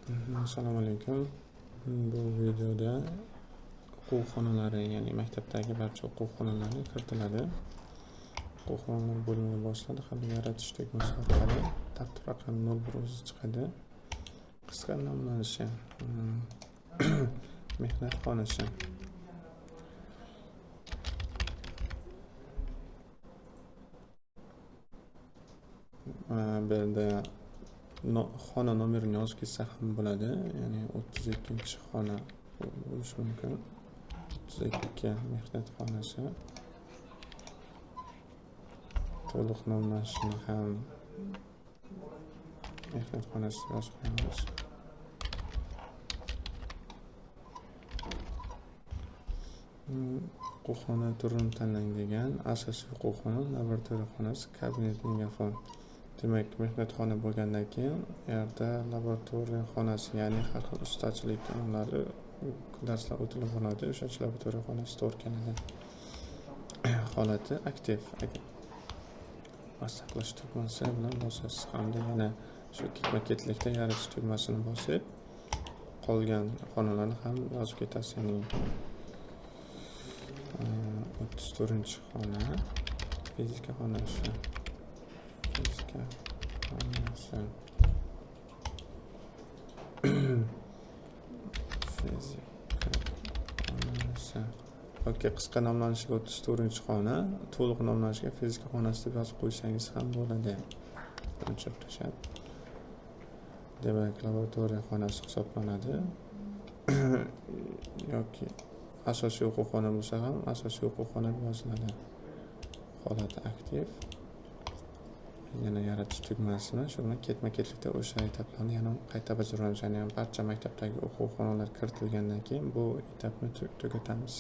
Assalomu alaykum. Bu videoda o'quv xonalari, ya'ni maktabdagi barcha o'quv xonalari kiritiladi. O'quv xonalari bo'limiga bosiladi hamda yaratish tugmasi orqali tartib raqami 01 o'zi chiqadi. Qisqa nomlanishi mehnat xonasi. Bu yerda xona nomerini yozib ketsa ham bo'ladi, ya'ni 32-xona bo'lishi mumkin. 32 mehnat xonasi. To'liq nomlanishini ham mehnat xonasi yozib qo'yamiz. O'quv xona turini tanlang degan, asosiy o'quv xona, laboratoriya xonasi, kabinet, mingafon. Demak, mehnat xona bo'lgandan keyin u yerda laboratoriya xonasi, ya'ni har xil ustachilik ilmlari darslar o'tilib boradi. O'sha laboratoriya xonasi to'g'ri keladi. Holati aktiv. Saqlash tugmasi bilan bosasiz hamda yana shu ketma-ketlikda yaratish tugmasini bosib, qolgan xonalarni ham yozib ketasiz, ya'ni 34-xona fizika xonasi. Fizika xonasi. Fizika xonasi. Okey, qisqa nomlanishiga 34-xona, to'liq nomlanishiga fizika xonasi deb yozib qo'ysangiz ham bo'ladi. O'chirib tashlab. Demak, laboratoriya xonasi hisoblanadi. Yoki asosiy o'quv xona bo'lsa ham asosiy o'quv xona deb yoziladi. Holati aktiv. Yana yaratish tugmasini shu bilan ketma-ketlikda o'sha etaplarni yana qayta bajaramiz. Ya'ni barcha maktabdagi o'quv xonalar kiritilgandan keyin bu etapni tugatamiz.